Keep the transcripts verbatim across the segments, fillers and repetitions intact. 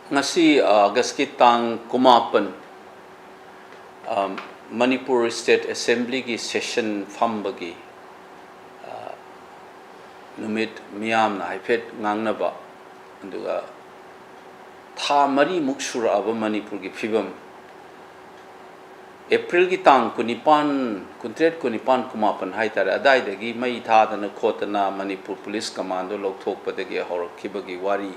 ꯉꯁꯤ, ꯑ, ꯑꯥꯒꯁꯀꯤ ꯇꯥꯡ ꯀꯨꯟꯃꯥꯄꯟ, ꯑ, ꯃꯅꯤꯄꯨꯔ ꯁ꯭ꯇꯦꯠ ꯑꯦꯁꯦꯝꯕ꯭ꯂꯤꯒꯤ ꯁꯦꯁꯟ ꯐꯝꯕꯒꯤ, ꯑ, ꯅꯨꯃꯤꯠ, ꯃꯤꯌꯥꯝꯅ ꯍꯥꯏꯐꯦꯠ ꯉꯥꯡꯅꯕ, ꯑꯗꯨꯒ ꯊꯥ ꯃꯔꯤꯃꯨꯛ ꯁꯨꯔꯛꯑꯕ ꯃꯅꯤꯄꯨꯔꯒꯤ ꯐꯤꯕꯝ, ꯑꯦꯄ꯭ꯔꯤꯜꯒꯤ ꯇꯥꯡ ꯀꯨꯟꯅꯤꯄꯥꯟ, ꯀꯨꯟꯇꯔꯦꯠ, ꯀꯨꯟꯅꯤꯄꯥꯟ, ꯀꯨꯟꯃꯥꯄꯟ ꯍꯥꯏꯇꯥꯔꯦ, ꯑꯗꯥꯏꯗꯒꯤ ꯃꯩ ꯊꯥꯗꯅ ꯈꯣꯠꯇꯅ ꯃꯅꯤꯄꯨꯔ ꯄꯨꯂꯤꯁ ꯀꯃꯥꯟꯗꯣ ꯂꯧꯊꯣꯛꯄꯗꯒꯤ ꯍꯧꯔꯛꯈꯤꯕꯒꯤ ꯋꯥꯔꯤ,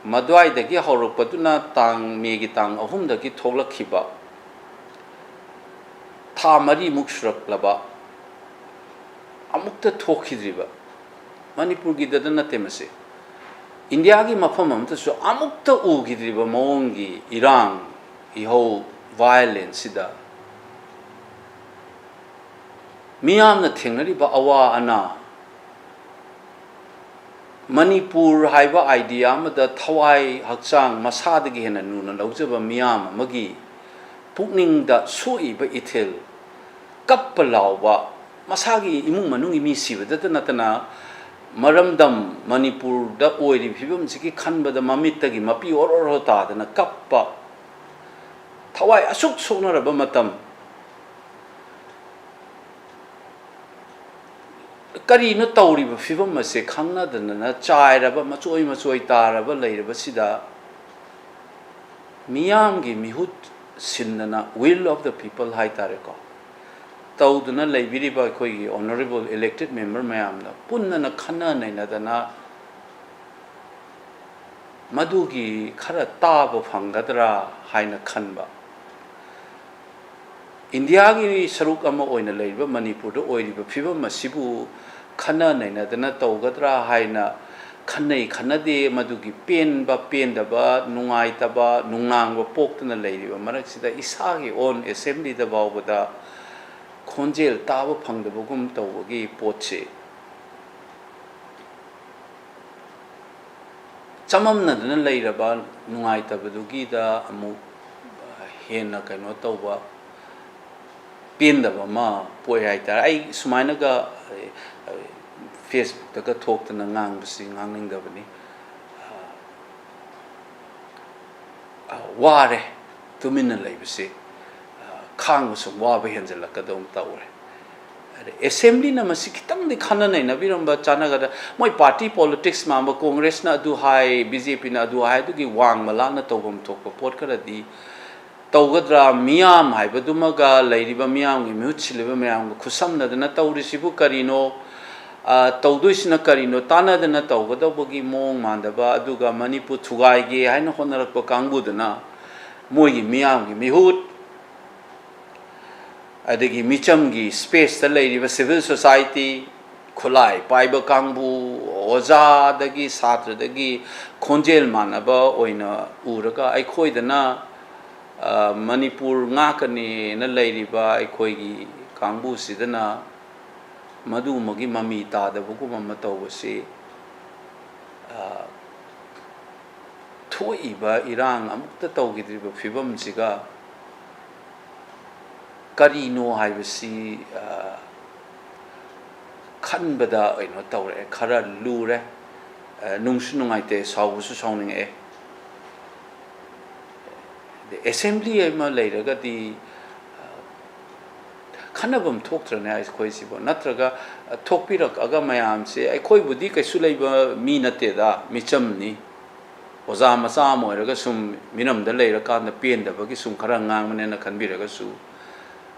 ꯃꯗꯨꯋꯥꯏꯗꯒꯤ ꯍꯧꯔꯛꯄꯗꯨꯅ ꯇꯥꯡ, ꯃꯦꯒꯤ ꯇꯥꯡ ꯑꯍꯨꯝꯗꯒꯤ ꯊꯣꯛꯂꯛꯈꯤꯕ, ꯊꯥ ꯃꯔꯤꯃꯨꯛ ꯁꯨꯔꯛꯂꯕ, ꯑꯃꯨꯛꯇ ꯊꯣꯛꯈꯤꯗ꯭ꯔꯤꯕ, ꯃꯅꯤꯄꯨꯔꯒꯤꯗꯗ ꯅꯠꯇꯦ ꯃꯁꯤ, ꯏꯟꯗꯤꯌꯥꯒꯤ ꯃꯐꯝ ꯑꯃꯠꯇꯁꯨ ꯑꯃꯨꯛꯇ ꯎꯈꯤꯗ꯭ꯔꯤꯕ ꯃꯑꯣꯡꯒꯤ ꯏꯔꯥꯡ, ꯏꯍꯧ, ꯚꯥꯏꯑꯣꯂꯦꯟꯁꯁꯤꯗ ꯃꯤꯌꯥꯝꯅ ꯊꯦꯡꯅꯔꯤꯕ ꯑꯋꯥ ꯑꯅꯥ, ꯃꯅꯤꯄꯨꯔ ꯍꯥꯏꯕ ꯑꯥꯏꯗꯤꯌꯥ ꯑꯃꯗ ꯊꯋꯥꯏ ꯍꯛꯆꯥꯡ ꯃꯁꯥꯗꯒꯤ ꯍꯦꯟꯅ ꯂꯨꯅ ꯂꯧꯖꯕ ꯃꯤꯌꯥꯝ ꯑꯃꯒꯤ ꯄꯨꯛꯅꯤꯡꯗ ꯁꯣꯛꯏꯕ ꯏꯊꯤꯜ, ꯀꯞꯄ ꯂꯥꯎꯕ, ꯃꯁꯥꯒꯤ ꯏꯃꯨꯡ ꯃꯅꯨꯡꯒꯤ ꯃꯤ ꯁꯤꯕꯗꯇ ꯅꯠꯇꯅ, ꯃꯔꯝꯗꯝ ꯃꯅꯤꯄꯨꯔꯗ ꯑꯣꯏꯔꯤꯕ ꯐꯤꯕꯝꯁꯤꯒꯤ ꯈꯟꯕꯗ ꯃꯃꯤꯠꯇꯒꯤ ꯃꯄꯤ ꯑꯣꯔꯣ ꯑꯣꯔꯣ ꯇꯥꯗꯅ ꯀꯞꯄ, ꯊꯋꯥꯏ ꯑꯁꯨꯛ ꯁꯣꯛꯅꯔꯕ ꯃꯇꯝ, ꯀꯔꯤꯅꯣ ꯇꯧꯔꯤꯕ ꯐꯤꯕꯝ ꯑꯁꯦ ꯈꯪꯅꯗꯗꯅ ꯆꯥꯏꯔꯕ, ꯃꯆꯣꯏ ꯃꯆꯣꯏ ꯇꯥꯔꯕ ꯂꯩꯔꯕꯁꯤꯗ, ꯃꯤꯌꯥꯝꯒꯤ ꯃꯤꯍꯨꯠ ꯁꯤꯟꯗꯅ, will of the people ꯍꯥꯏꯇꯥꯔꯦꯀꯣ, ꯇꯧꯗꯨꯅ ꯂꯩꯕꯤꯔꯤꯕ ꯑꯩꯈꯣꯏꯒꯤ honourable elected member ꯃꯌꯥꯝꯅ ꯄꯨꯟꯅꯅ ꯈꯟꯅ ꯅꯩꯅꯗꯅ ꯃꯗꯨꯒꯤ ꯈꯔ ꯇꯥꯕ ꯐꯪꯒꯗ꯭ꯔꯥ ꯍꯥꯏꯅ ꯈꯟꯕ꯫ ꯏꯟꯗꯤꯌꯥꯒꯤ ꯁꯔꯨꯛ ꯑꯃ ꯑꯣꯏꯅ ꯂꯩꯔꯤꯕ ꯃꯅꯤꯄꯨꯔꯗ ꯑꯣꯏꯔꯤꯕ ꯐꯤꯕꯝ ꯑꯁꯤꯕꯨ ꯈꯟꯅ ꯅꯩꯅꯗꯅ ꯇꯧꯒꯗ꯭ꯔꯥ ꯍꯥꯏꯅ ꯈꯟꯅꯩ ꯈꯟꯅꯗꯦ, ꯃꯗꯨꯒꯤ ꯄꯦꯟꯕ ꯄꯦꯟꯗꯕ, ꯅꯨꯡꯉꯥꯏꯇꯕ ꯅꯨꯡꯅꯥꯡꯕ ꯄꯣꯛꯇꯨꯅ ꯂꯩꯔꯤꯕ ꯃꯔꯛꯁꯤꯗ, ꯏꯁꯥꯒꯤ own assemblyꯗ ꯐꯥꯎꯕꯗ ꯈꯣꯟꯖꯦꯜ ꯇꯥꯕ ꯐꯪꯗꯕꯒꯨꯝ ꯇꯧꯕꯒꯤ ꯄꯣꯠꯁꯤ ꯆꯃꯝꯅꯗꯨꯅ ꯂꯩꯔꯕ ꯅꯨꯡꯉꯥꯏꯇꯕꯗꯨꯒꯤꯗ ꯑꯃꯨꯛ ꯍꯦꯟꯅ ꯀꯩꯅꯣ ꯇꯧꯕ, ꯄꯦꯟꯗꯕ ꯑꯃ ꯄꯣꯛꯑꯦ ꯍꯥꯏꯇꯥꯔꯦ꯫ ꯑꯩ ꯁꯨꯃꯥꯏꯅꯒ, ꯑ, Facebookꯇꯒ ꯊꯣꯛꯇꯅ ꯉꯥꯡꯕꯁꯤ ꯉꯥꯡꯅꯤꯡꯗꯕꯅꯤ꯫ ꯑ, ꯋꯥꯔꯦ꯫ ꯇꯨꯃꯤꯟꯅ ꯂꯩꯕꯁꯤ, ꯑ, ꯈꯥꯡꯕ ꯁꯨꯝ ꯋꯥꯕ ꯍꯦꯟꯖꯜꯂꯛꯀꯗꯧꯅ ꯇꯧꯔꯦ꯫ ꯑꯗ ꯑꯦꯁꯦꯝꯕ꯭ꯂꯤꯅ ꯃꯁꯤ ꯈꯤꯇꯪꯗꯤ ꯈꯟꯅ ꯅꯩꯅꯕꯤꯔꯝꯕ ꯆꯥꯟꯅꯒꯗ꯭ꯔꯥ? ꯃꯣꯏ ꯄꯥꯔꯇꯤ ꯄꯣꯂꯤꯇꯤꯛꯁ ꯃꯥꯟꯕ, ꯀꯣꯡꯒ꯭ꯔꯦꯁꯅ ꯑꯗꯨ ꯍꯥꯏ, ꯕꯤ ꯖꯦ ꯄꯤꯅ ꯑꯗꯨ ꯍꯥꯏ, ꯑꯗꯨꯒꯤ ꯋꯥꯡꯃ ꯂꯥꯛꯅ ꯇꯧꯐꯝ ꯊꯣꯛꯄ ꯄꯣꯠ ꯈꯔꯗꯤ ꯇꯧꯒꯗ꯭ꯔꯥ? ꯃꯤꯌꯥꯝ ꯍꯥꯏꯕꯗꯨꯃꯒ ꯂꯩꯔꯤꯕ ꯃꯤꯌꯥꯝꯒꯤ ꯃꯤꯍꯨꯠ ꯁꯤꯜꯂꯤꯕ ꯃꯌꯥꯝꯒ ꯈꯨꯠꯁꯝꯅꯗꯅ ꯇꯧꯔꯤꯁꯤꯕꯨ ꯀꯔꯤꯅꯣ? ꯑ, ꯇꯧꯗꯣꯏꯁꯤꯅ ꯀꯔꯤꯅꯣ? ꯇꯥꯟꯅꯗꯅ ꯇꯧꯒꯗꯧꯕꯒꯤ ꯃꯑꯣꯡ ꯃꯥꯟꯗꯕ, ꯑꯗꯨꯒ ꯃꯅꯤꯄꯨꯔ ꯊꯨꯒꯥꯏꯒꯦ ꯍꯥꯏꯅ ꯍꯣꯠꯅꯔꯛꯄ ꯀꯥꯡꯕꯨꯗꯨꯅ ꯃꯣꯏꯒꯤ ꯃꯤꯌꯥꯝꯒꯤ ꯃꯤꯍꯨꯠ, ꯑꯗꯒꯤ ꯃꯤꯆꯝꯒꯤ ꯁ꯭ꯄꯦꯁꯇ ꯂꯩꯔꯤꯕ ꯁꯤꯚꯤꯜ ꯁꯣꯁꯥꯏꯇꯤ, ꯈꯨꯠꯂꯥꯏ ꯄꯥꯏꯕ ꯀꯥꯡꯕꯨ, ꯑꯣꯖꯥꯗꯒꯤ ꯁꯥꯇ꯭ꯔꯗꯒꯤ ꯈꯣꯟꯖꯦꯜ ꯃꯥꯟꯅꯕ ꯑꯣꯏꯅ ꯎꯔꯒ ꯑꯩꯈꯣꯏꯗꯅ, ꯑ, ꯃꯅꯤꯄꯨꯔ ꯉꯥꯛꯀꯅꯦꯅ ꯂꯩꯔꯤꯕ ꯑꯩꯈꯣꯏꯒꯤ ꯀꯥꯡꯕꯨꯁꯤꯗꯅ ꯃꯗꯨꯒꯨꯝꯕꯒꯤ ꯃꯃꯤ ꯇꯥꯗꯕꯒꯨꯝꯕ ꯑꯃ ꯇꯧꯕꯁꯤ, ꯑ, ꯊꯣꯛꯏꯕ ꯏꯔꯥꯡ ꯑꯃꯨꯛꯇ ꯇꯧꯈꯤꯗ꯭ꯔꯤꯕ ꯐꯤꯕꯝꯁꯤꯒ ꯀꯔꯤꯅꯣ ꯍꯥꯏꯕꯁꯤ, ꯑ, ꯈꯟꯕꯗ ꯀꯩꯅꯣ ꯇꯧꯔꯛꯑꯦ, ꯈꯔ ꯂꯨꯔꯦ꯫ ꯑ, ꯅꯨꯡꯁꯨ ꯅꯨꯡꯉꯥꯏꯇꯦ, ꯁꯥꯎꯕꯁꯨ ꯁꯥꯎꯅꯤꯡꯉꯛꯑꯦ꯫ ꯑꯦꯁꯦꯝꯕ꯭ꯂꯤ ꯑꯃ ꯂꯩꯔꯒꯗꯤ, ꯑ, ꯈꯟꯅꯐꯝ ꯊꯣꯛꯇ꯭ꯔꯅꯦ ꯑꯩꯈꯣꯏꯁꯤꯕꯨ? ꯅꯠꯇ꯭ꯔꯒ, ꯑ, ꯊꯣꯛꯄꯤꯔꯛꯑꯒ ꯃꯌꯥꯝꯁꯦ, ꯑꯩꯈꯣꯏꯕꯨꯗꯤ ꯀꯩꯁꯨ ꯂꯩꯕ ꯃꯤ ꯅꯠꯇꯦꯗ, ꯃꯤꯆꯝꯅꯤ꯫ ꯑꯣꯖꯥ ꯃꯆꯥ ꯑꯃ ꯑꯣꯏꯔꯒ ꯁꯨꯝ ꯃꯤꯔꯝꯗ ꯂꯩꯔꯀꯥꯟꯗ ꯄꯦꯟꯗꯕꯒꯤ ꯁꯨꯝ ꯈꯔ ꯉꯥꯡꯕꯅꯦꯅ ꯈꯟꯕꯤꯔꯒꯁꯨ,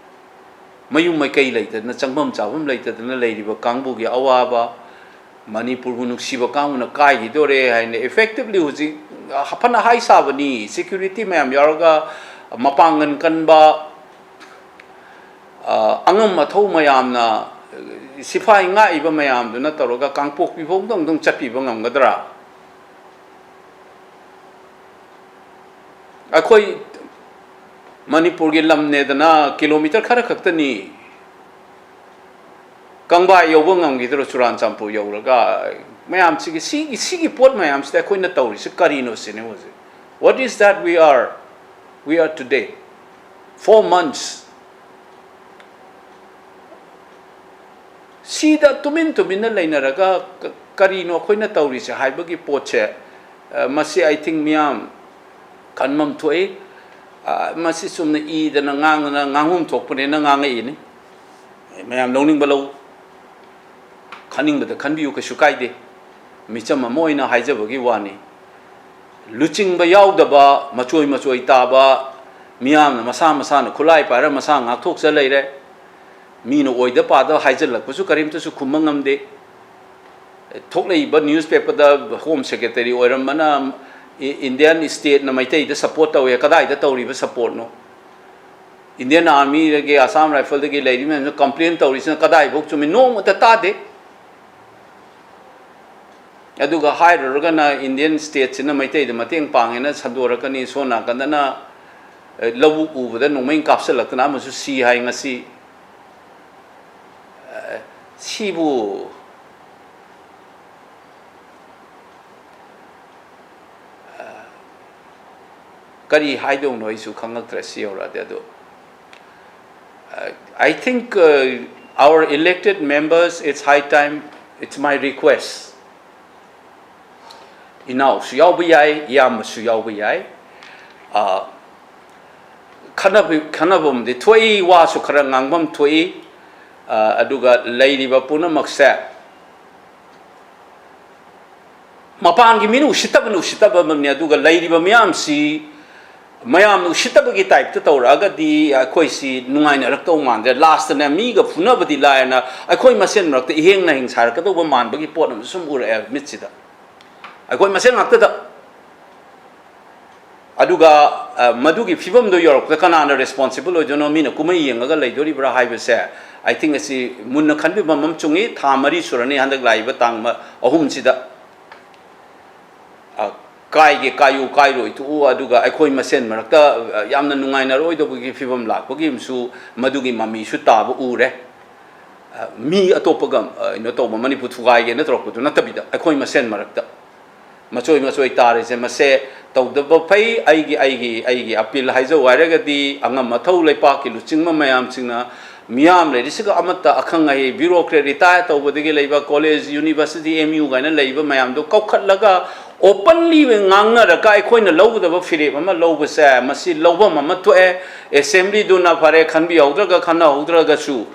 ꯃꯌꯨꯝ ꯃꯀꯩ ꯂꯩꯇꯗꯅ, ꯆꯪꯐꯝ ꯆꯥꯐꯝ ꯂꯩꯇꯗꯅ ꯂꯩꯔꯤꯕ ꯀꯥꯡꯕꯨꯒꯤ ꯑꯋꯥꯕ, ꯃꯅꯤꯄꯨꯔꯕꯨ ꯅꯨꯡꯁꯤꯕ ꯀꯥꯡꯕꯨꯅ ꯀꯥꯏꯈꯤꯗꯣꯔꯦ ꯍꯥꯏꯅ effectively ꯍꯧꯖꯤꯛ ꯐꯅ ꯍꯥꯏ ꯁꯥꯕꯅꯤ, ꯁꯦꯀ꯭ꯌꯨꯔꯤꯇꯤ ꯃꯌꯥꯝ ꯌꯥꯎꯔꯒ, ꯃꯄꯥꯡꯒꯜ ꯀꯟꯕ, ꯑ, ꯑꯉꯝ ꯑꯊꯧ ꯃꯌꯥꯝꯅ, ꯁꯤꯐꯥꯏ ꯉꯥꯛꯏꯕ ꯃꯌꯥꯝꯗꯨꯅ ꯇꯧꯔꯒ ꯀꯥꯡꯄꯣꯛꯄꯤ ꯐꯥꯎꯗꯪꯗꯪ ꯆꯠꯄꯤꯕ ꯉꯝꯒꯗ꯭ꯔꯥ? ꯑꯩꯈꯣꯏ ꯃꯅꯤꯄꯨꯔꯒꯤ ꯂꯝꯅꯦꯗꯅ ꯀꯤꯂꯣꯃꯤꯇꯔ ꯈꯔ ꯈꯛꯇꯅꯤ꯫ ꯀꯪꯕꯥ ꯌꯧꯕ ꯉꯝꯈꯤꯗ꯭ꯔꯣ ꯆꯨꯔꯥꯟꯆꯥꯟꯄꯨꯔ ꯌꯧꯔꯒ? ꯃꯌꯥꯝꯁꯤꯒꯤ, ꯁꯤꯒꯤ, ꯁꯤꯒꯤ ꯄꯣꯠ ꯃꯌꯥꯝꯁꯤꯗ ꯑꯩꯈꯣꯏꯅ ꯇꯧꯔꯤꯁꯤ ꯀꯔꯤꯅꯣ ꯁꯤꯅꯤ ꯍꯧꯖꯤꯛ꯫ What is that we are, we are today? Four months. ꯁꯤꯗ ꯇꯨꯃꯤꯟ ꯇꯨꯃꯤꯟꯅ ꯂꯩꯅꯔꯒ ꯀ-, ꯀꯔꯤꯅꯣ ꯑꯩꯈꯣꯏꯅ ꯇꯧꯔꯤꯁꯦ ꯍꯥꯏꯕꯒꯤ ꯄꯣꯠꯁꯦ, ꯑ, ꯃꯁꯤ I think ꯃꯤꯌꯥꯝ ꯈꯟꯐꯝ ꯊꯣꯛꯏ꯫ ꯑ, ꯃꯁꯤ ꯆꯨꯝꯅ ꯏꯗꯅ ꯉꯥꯡꯗꯅ ꯉꯥꯡꯐꯝ ꯊꯣꯛꯄꯅꯦꯅ ꯉꯥꯡꯉꯛꯏꯅꯤ꯫ ꯃꯌꯥꯝ ꯂꯧꯅꯤꯡꯕ ꯂꯧ, ꯈꯟꯅꯤꯡꯕꯗ ꯈꯟꯕꯤꯌꯨ, ꯀꯩꯁꯨ ꯀꯥꯏꯗꯦ꯫ ꯃꯤꯆꯝ ꯑꯃ ꯑꯣꯏꯅ ꯍꯥꯏꯖꯕꯒꯤ ꯋꯥꯅꯤ꯫ ꯂꯨꯆꯤꯡꯕ ꯌꯥꯎꯗꯕ, ꯃꯆꯣꯏ ꯃꯆꯣꯏ ꯇꯥꯕ, ꯃꯤꯌꯥꯝꯅ ꯃꯁꯥ ꯃꯁꯥꯅ ꯈꯨꯠꯂꯥꯏ ꯄꯥꯏꯔ ꯃꯁꯥ ꯉꯥꯛꯊꯣꯛꯆ ꯂꯩꯔꯦ꯫ ꯃꯤꯅ ꯑꯣꯏꯗ ꯄꯥꯗ ꯍꯥꯏꯖꯤꯜꯂꯛꯄꯁꯨ ꯀꯔꯤꯝꯇꯁꯨ ꯈꯨꯝꯕ ꯉꯝꯗꯦ꯫ ꯊꯣꯛꯂꯛꯏꯕ newspaperꯗ Home Secretary ꯑꯣꯏꯔꯝꯕꯅ E-, Indian stateꯅ ꯃꯩꯇꯩꯗ support ꯇꯧꯋꯦ꯫ ꯀꯗꯥꯏꯗ ꯇꯧꯔꯤꯕ supportꯅꯣ? Indian Armyꯗꯒꯤ, Assam Rifleꯗꯒꯤ ꯂꯩꯔꯤꯕ ꯃꯌꯥꯝꯁꯤꯅ complain ꯇꯧꯔꯤꯁꯤꯅ ꯀꯗꯥꯏꯐꯥꯎ ꯆꯨꯝꯃꯤ? ꯅꯣꯡꯃꯇ ꯇꯥꯗꯦ꯫ ꯑꯗꯨꯒ ꯍꯥꯏꯔꯨꯔꯒꯅ Indian stateꯁꯤꯅ ꯃꯩꯇꯩꯗ ꯃꯇꯦꯡ ꯄꯥꯡꯉꯦꯅ ꯁꯟꯗꯣꯔꯛꯀꯅꯤ, ꯁꯣꯝ ꯅꯥꯀꯟꯗꯅ, ꯑꯦ, ꯂꯧꯕꯨꯛ ꯎꯕꯗ ꯅꯣꯡꯃꯩ ꯀꯥꯞꯁꯤꯜꯂꯛꯇꯅ ꯑꯃꯁꯨ ꯁꯤ ꯍꯥꯏ ꯉꯁꯤ꯫ ꯑꯦ, ꯁꯤꯕꯨ, ꯑꯦ, ꯀꯔꯤ ꯍꯥꯏꯗꯧꯅꯣ ꯑꯩꯁꯨ ꯈꯪꯉꯛꯇ꯭ꯔꯦ ꯁꯤ ꯌꯧꯔꯛꯑꯗꯤ꯫ ꯑꯗꯣ, ꯑꯦ, I think, uh, our elected members, it's high time, it's my request. ꯏꯅꯥꯎꯁꯨ ꯌꯥꯎꯕ ꯌꯥꯏ, ꯏꯌꯥꯝꯕꯁꯨ ꯌꯥꯎꯕ ꯌꯥꯏ꯫ ꯑ, ꯈꯟꯅꯕ-, ꯈꯟꯅꯐꯝꯗꯤ ꯊꯣꯛꯏ, ꯋꯥꯁꯨ ꯈꯔ ꯉꯥꯡꯐꯝ ꯊꯣꯛꯏ꯫ ꯑ, ꯑꯗꯨꯒ ꯂꯩꯔꯤꯕ ꯄꯨꯝꯅꯃꯛꯁꯦ ꯃꯄꯥꯟꯒꯤ ꯃꯤꯅ ꯎꯁꯤꯠꯇꯕꯅ ꯎꯁꯤꯠꯇꯕ ꯑꯃꯅꯤ, ꯑꯗꯨꯒ ꯂꯩꯔꯤꯕ ꯃꯤꯌꯥꯝꯁꯤ ꯃꯌꯥꯝꯅ ꯎꯁꯤꯠꯇꯕꯒꯤ typeꯇ ꯇꯧꯔꯛꯑꯒꯗꯤ ꯑꯩꯈꯣꯏꯁꯤ ꯅꯨꯡꯉꯥꯏꯅꯔꯛꯇꯧ ꯃꯥꯟꯗ꯭ꯔꯦ꯫ Lastꯇꯅꯦ, ꯃꯤꯒ ꯐꯨꯅꯕꯗꯤ ꯂꯥꯏꯔꯅ ꯑꯩꯈꯣꯏ ꯃꯁꯦꯟ ꯃꯔꯛꯇ ꯏꯍꯦꯡ ꯅꯍꯦꯡ ꯁꯥꯔꯛꯀꯗꯧꯕ ꯃꯥꯟꯕꯒꯤ ꯄꯣꯠ ꯑꯃꯁꯨ ꯁꯨꯝ ꯎꯔꯛꯑꯦ ꯃꯤꯠꯁꯤꯗ꯫ ꯑꯩꯈꯣꯏ ꯃꯁꯦꯟ ꯉꯥꯛꯇꯗ꯫ ꯑꯗꯨꯒ, ꯑ, ꯃꯗꯨꯒꯤ ꯐꯤꯕꯝꯗꯣ ꯌꯧꯔꯛꯄꯗ ꯀꯅꯥꯅ responsible ꯑꯣꯏꯗꯣꯏꯅꯣ, ꯃꯤꯅ ꯀꯨꯝꯍꯩ ꯌꯦꯡꯉꯒ ꯂꯩꯗꯣꯔꯤꯕ꯭ꯔꯥ ꯍꯥꯏꯕꯁꯦ, I think ꯑꯁꯤ ꯃꯨꯟꯅ ꯈꯟꯕꯤꯕ ꯑꯃ ꯆꯨꯡꯉꯤ꯫ ꯊꯥ ꯃꯔꯤ ꯁꯨꯔꯅꯤ ꯍꯟꯗꯛ ꯂꯥꯛꯏꯕ ꯇꯥꯡ ꯃ-, ꯑꯍꯨꯝꯁꯤꯗ꯫ ꯑ, ꯀꯥꯏꯒꯦ ꯀꯥꯏꯌꯨ ꯀꯥꯏꯔꯣꯏ ꯇꯣꯛꯎ, ꯑꯗꯨꯒ ꯑꯩꯈꯣꯏ ꯃꯁꯦꯟ ꯃꯔꯛꯇ, ꯑ, ꯌꯥꯝꯅ ꯅꯨꯡꯉꯥꯏꯅꯔꯣꯏꯗꯧꯕꯒꯤ ꯐꯤꯕꯝ ꯂꯥꯛꯄꯒꯤ ꯑꯃꯁꯨ ꯃꯗꯨꯒꯤ ꯃꯃꯤꯁꯨ ꯇꯥꯕ ꯎꯔꯦ꯫ ꯑ, ꯃꯤ ꯑꯇꯣꯞꯄꯒ, ꯑ, ꯀꯩꯅꯣ ꯇꯧꯕ, ꯃꯅꯤꯄꯨꯔ ꯊꯨꯒꯥꯏꯒꯦꯅ ꯇꯧꯔꯛꯄꯗꯨ ꯅꯠꯇꯕꯤꯗ ꯑꯩꯈꯣꯏ ꯃꯁꯦꯟ ꯃꯔꯛꯇ ꯃꯆꯣꯏ ꯃꯆꯣꯏ ꯇꯥꯔꯤꯁꯦ, ꯃꯁꯦ ꯇꯧꯗꯕ ꯐꯩ꯫ ꯑꯩꯒꯤ, ꯑꯩꯒꯤ, ꯑꯩꯒꯤ appeal ꯍꯥꯏꯖꯧ ꯍꯥꯏꯔꯒꯗꯤ ꯑꯉꯝ ꯑꯊꯧ ꯂꯩꯄꯥꯛꯀꯤ ꯂꯨꯆꯤꯡꯕ ꯃꯌꯥꯝꯁꯤꯡꯅ ꯃꯤꯌꯥꯝ ꯂꯩꯔꯤꯁꯤꯒ ꯑꯃꯠꯇ ꯑꯈꯪ ꯑꯍꯩ, bureaucrat, retire ꯇꯧꯕꯗꯒꯤ ꯂꯩꯕ, college, university, M U ꯀꯥꯏꯅ ꯂꯩꯕ ꯃꯌꯥꯝꯗꯣ ꯀꯧꯈꯠꯂꯒ openly ꯉꯥꯡꯅꯔꯒ ꯑꯩꯈꯣꯏꯅ ꯂꯧꯒꯗꯕ ꯐꯤꯔꯦꯞ ꯑꯃ ꯂꯧꯕꯁꯦ, ꯃꯁꯤ ꯂꯧꯐꯝ ꯑꯃ ꯊꯣꯛꯑꯦ꯫ Assemblyꯗꯨꯅ ꯐꯔꯦ, ꯈꯟꯕꯤꯍꯧꯗ꯭ꯔꯒ ꯈꯟꯅꯍꯧꯗ꯭ꯔꯒꯁꯨ,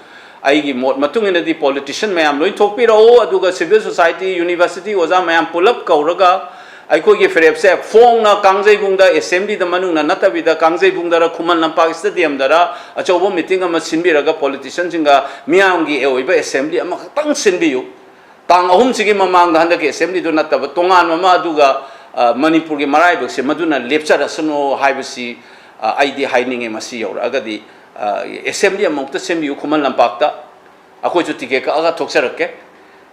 ꯑꯩꯒꯤ ꯃꯣꯠ ꯃꯇꯨꯡ ꯏꯟꯅꯗꯤ politician ꯃꯌꯥꯝ ꯂꯣꯏ ꯊꯣꯛꯄꯤꯔꯛꯑꯣ, ꯑꯗꯨꯒ civil society, university ꯑꯣꯖꯥ ꯃꯌꯥꯝ ꯄꯨꯂꯞ ꯀꯧꯔꯒ ꯑꯩꯈꯣꯏꯒꯤ ꯐꯤꯔꯦꯞꯁꯦ ꯐꯣꯡꯅ ꯀꯥꯡꯖꯩꯕꯨꯡꯗ, assemblyꯗ ꯃꯅꯨꯡꯗ ꯅꯠꯇꯕꯤꯗ, ꯀꯥꯡꯖꯩꯕꯨꯡꯗꯔ ꯈꯨꯃꯟ ꯂꯝꯄꯥꯛ stadiumꯗꯔ ꯑꯆꯧꯕ meeting ꯑꯃ ꯁꯤꯟꯕꯤꯔꯒ politicianꯁꯤꯡꯒ ꯃꯤꯌꯥꯝꯒꯤ ꯑꯣꯏꯕ assembly ꯑꯃꯈꯛꯇꯪ ꯁꯤꯟꯕꯤꯌꯨ꯫ ꯇꯥꯡ ꯑꯍꯨꯝꯁꯤꯒꯤ ꯃꯃꯥꯡꯗ ꯍꯟꯗꯛꯀꯤ assemblyꯗꯨ ꯅꯠꯇꯕ ꯇꯣꯉꯥꯟꯕ ꯑꯃ, ꯑꯗꯨꯒ, ꯑ, ꯃꯅꯤꯄꯨꯔꯒꯤ ꯃꯔꯥꯏꯕꯛꯁꯦ ꯃꯗꯨꯅ ꯂꯦꯞꯆꯔꯁꯅꯨ ꯍꯥꯏꯕꯁꯤ, ꯑ, ꯑꯩꯗꯤ ꯍꯥꯏꯅꯤꯡꯉꯦ꯫ ꯃꯁꯤ ꯌꯧꯔꯛꯑꯒꯗꯤ, ꯑ, assembly ꯑꯃꯨꯛꯇ ꯁꯦꯝꯕꯤꯌꯨ ꯈꯨꯃꯟ ꯂꯝꯄꯥꯛꯇ꯫ ꯑꯩꯈꯣꯏꯁꯨ ticket ꯀꯛꯑꯒ ꯊꯣꯛꯆꯔꯛꯀꯦ꯫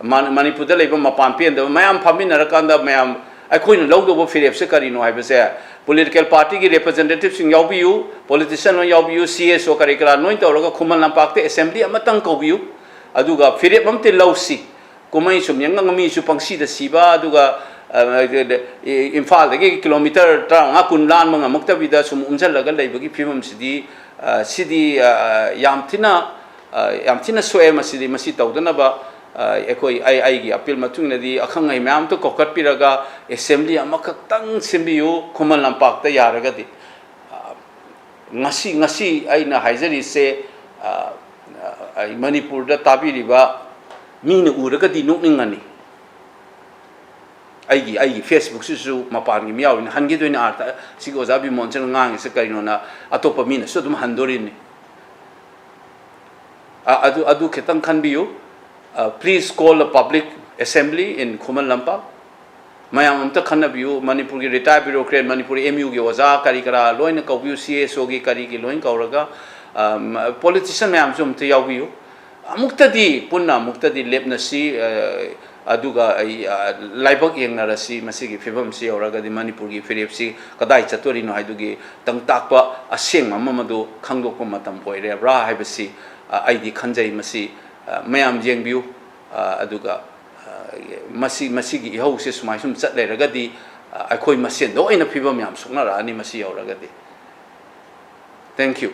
ꯃꯥ-, ꯃꯅꯤꯄꯨꯔꯗ ꯂꯩꯕ ꯃꯄꯥꯟ ꯄꯦꯟꯗꯕ ꯃꯌꯥꯝ ꯐꯝꯃꯤꯟꯅꯔꯀꯥꯟꯗ ꯃꯌꯥꯝ ꯑꯩꯈꯣꯏꯅ ꯂꯧꯗꯧꯕ ꯐꯤꯔꯦꯞꯁꯦ ꯀꯔꯤꯅꯣ ꯍꯥꯏꯕꯁꯦ, political partyꯒꯤ representativeꯁꯤꯡ ꯌꯥꯎꯕꯤꯌꯨ, politicianꯍꯣꯏ ꯌꯥꯎꯕꯤꯌꯨ, C S O ꯀꯔꯤ ꯀꯔꯥ ꯂꯣꯏ ꯇꯧꯔꯒ ꯈꯨꯃꯟ ꯂꯝꯄꯥꯛꯇ assembly ꯑꯃꯇꯪ ꯀꯧꯕꯤꯌꯨ꯫ ꯑꯗꯨꯒ ꯐꯤꯔꯦꯞ ꯑꯃꯇ ꯂꯧꯁꯤ꯫ ꯀꯨꯝꯍꯩ ꯁꯨꯝ ꯌꯦꯡꯉꯒ ꯃꯤꯁꯨ ꯄꯪꯁꯤꯗ ꯁꯤꯕ, ꯑꯗꯨꯒ, ꯑ, ꯏꯝꯐꯥꯜꯗꯒꯤ kilometre ꯇꯔꯥꯃꯉꯥ ꯀꯨꯟ ꯂꯥꯟꯕ ꯉꯝꯃꯛꯇꯕꯤꯗ ꯁꯨꯝ ꯎꯝꯖꯜꯂꯒ ꯂꯩꯕꯒꯤ ꯐꯤꯕꯝꯁꯤꯗꯤ, ꯑ, ꯁꯤꯗꯤ, ꯑ, ꯌꯥꯝ ꯊꯤꯅ, ꯑ, ꯌꯥꯝ ꯊꯤꯅ ꯁꯣꯛꯑꯦ꯫ ꯃꯁꯤꯗꯤ, ꯃꯁꯤ ꯇꯧꯗꯅꯕ, ꯑ, ꯑꯩꯈꯣꯏ, ꯑꯩ, ꯑꯩꯒꯤ appeal ꯃꯇꯨꯡ ꯏꯟꯅꯗꯤ ꯑꯈꯪ ꯑꯍꯩ ꯃꯌꯥꯝ ꯑꯃꯇ ꯀꯧꯈꯠꯄꯤꯔꯒ assembly ꯑꯃꯈꯛꯇꯪ ꯁꯤꯟꯕꯤꯌꯨ ꯈꯨꯃꯟ ꯂꯝꯄꯥꯛꯇ ꯌꯥꯔꯒꯗꯤ꯫ ꯑ, ꯉꯁꯤ, ꯉꯁꯤ ꯑꯩꯅ ꯍꯥꯏꯖꯔꯤꯁꯦ, ꯑ, ꯑ, ꯑꯩ ꯃꯅꯤꯄꯨꯔꯗ ꯇꯥꯕꯤꯔꯤꯕ ꯃꯤꯅ ꯎꯔꯒꯗꯤ ꯅꯣꯛꯅꯤꯡꯉꯅꯤ꯫ ꯑꯩꯒꯤ, ꯑꯩꯒꯤ Facebookꯁꯤꯁꯨ ꯃꯄꯥꯟꯒꯤ ꯃꯤ ꯌꯥꯎꯔꯤꯅꯤ, ꯍꯟꯈꯤꯗꯣꯏꯅꯤ ꯑꯥꯔꯊ, ꯁꯤꯒꯤ ꯑꯣꯖꯥ ꯕꯤꯃꯣꯟꯁꯤꯅ ꯉꯥꯡꯉꯤꯁꯦ ꯀꯔꯤꯅꯣꯅ ꯑꯇꯣꯞꯄ ꯃꯤꯅꯁꯨ ꯑꯗꯨꯝ ꯍꯟꯗꯣꯔꯤꯅꯤ꯫ ꯑ, ꯑꯗꯨ, ꯑꯗꯨ ꯈꯤꯇꯪ ꯈꯟꯕꯤꯌꯨ꯫ ꯑ, please call a public assembly in Khuman Lampak. ꯃꯌꯥꯝ ꯑꯝꯇ ꯈꯟꯅꯕꯤꯌꯨ꯫ ꯃꯅꯤꯄꯨꯔꯒꯤ retire bureaucrat, ꯃꯅꯤꯄꯨꯔ M Uꯒꯤ ꯑꯣꯖꯥ ꯀꯔꯤ ꯀꯔꯥ ꯂꯣꯏꯅ ꯀꯧꯕꯤꯌꯨ, C S Oꯒꯤ ꯀꯔꯤꯒꯤ ꯂꯣꯏꯅ ꯀꯧꯔꯒ, ꯑ, ꯃ-, politician ꯃꯌꯥꯝꯁꯨ ꯑꯝꯇ ꯌꯥꯎꯕꯤꯌꯨ꯫ ꯑꯃꯨꯛꯇꯗꯤ, ꯄꯨꯟꯅ ꯑꯃꯨꯛꯇꯗꯤ ꯂꯦꯞꯅꯁꯤ, ꯑ, ꯑꯗꯨꯒ ꯑꯩ, ꯑ, ꯂꯥꯏꯕꯛ ꯌꯦꯡꯅꯔꯁꯤ꯫ ꯃꯁꯤꯒꯤ ꯐꯤꯕꯝꯁꯤ ꯌꯧꯔꯒꯗꯤ ꯃꯅꯤꯄꯨꯔꯒꯤ ꯐꯤꯔꯦꯞꯁꯤ ꯀꯗꯥꯏ ꯆꯠꯇꯣꯔꯤꯅꯣ ꯍꯥꯏꯗꯨꯒꯤ ꯇꯪ ꯇꯥꯛꯄ ꯑꯁꯦꯡꯕ ꯑꯃ ꯃꯗꯨ ꯈꯪꯗꯣꯛꯄ ꯃꯇꯝ ꯑꯣꯏꯔꯕ꯭ꯔꯥ ꯍꯥꯏꯕꯁꯤ, ꯑ, ꯑꯩꯗꯤ ꯈꯟꯖꯩ꯫ ꯃꯁꯤ, ꯑ, ꯃꯌꯥꯝ ꯌꯦꯡꯕꯤꯌꯨ꯫ ꯑ, ꯑꯗꯨꯒ, ꯑ, ꯃꯁꯤ, ꯃꯁꯤꯒꯤ ꯏꯍꯧꯁꯦ ꯁꯨꯃꯥꯏ ꯁꯨꯝ ꯆꯠ ꯂꯩꯔꯒꯗꯤ, ꯑ, ꯑꯩꯈꯣꯏ ꯃꯁꯦꯟꯗ ꯑꯣꯏꯅ ꯐꯤꯕꯝ ꯌꯥꯝ ꯁꯣꯛꯅꯔꯛꯑꯅꯤ ꯃꯁꯤ ꯌꯧꯔꯒꯗꯤ꯫ Thank you꯫